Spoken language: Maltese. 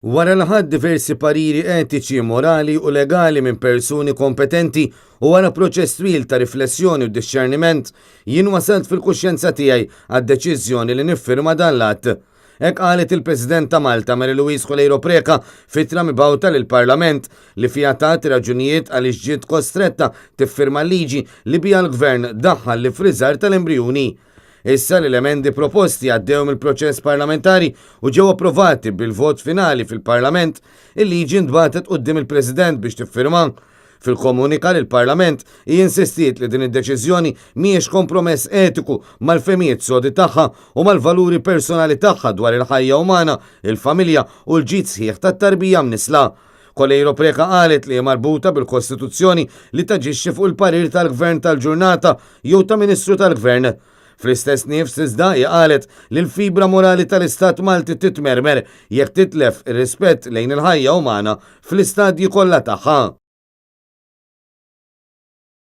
Wara li ħadt diversi pariri etiċi, morali u legali minn persuni kompetenti u wara proċess twil ta' riflessjoni u dixxerniment, jien wasalt fil-kuxjenza tiegħi għad-deċiżjoni li niffirma dan l-att. Hekk qalet il-President ta' Malta Mary Louise Coleiro Preca f'ittra mibgħuta lill-Parlament li fiha tat raġunijiet għaliex ġiet kostretta tiffirma l-liġi li biha l-Gvern daħħal l-iffriżar tal-embrijuni. Issa li l-emendi proposti għaddew mill-proċess parlamentari u ġew approvati bil-vot finali fil-Parlament, il-liġi ntbagħtet quddiem il-President biex tiffirma. Fil-komunika lill-Parlament, hi insistiet li din id-deċiżjoni mhijiex kompromess etiku mal-fehmiet sodi tagħha u mal-valuri personali tagħha dwar il-ħajja umana, il-familja u l-ġid sħiħ tat-tarbija mnissla. Coleiro Preca qalet li hi marbuta bil-Kostituzzjoni li taġixxi fuq il-parir tal-Gvern tal-ġurnata jew ta' Ministru tal-Gvern. Fl-istess nifs iżda hi qalet li l-fibra morali tal-Istat Malti titmermer jekk titlef ir-rispett lejn il-ħajja umana fl-istadji kollha tagħha.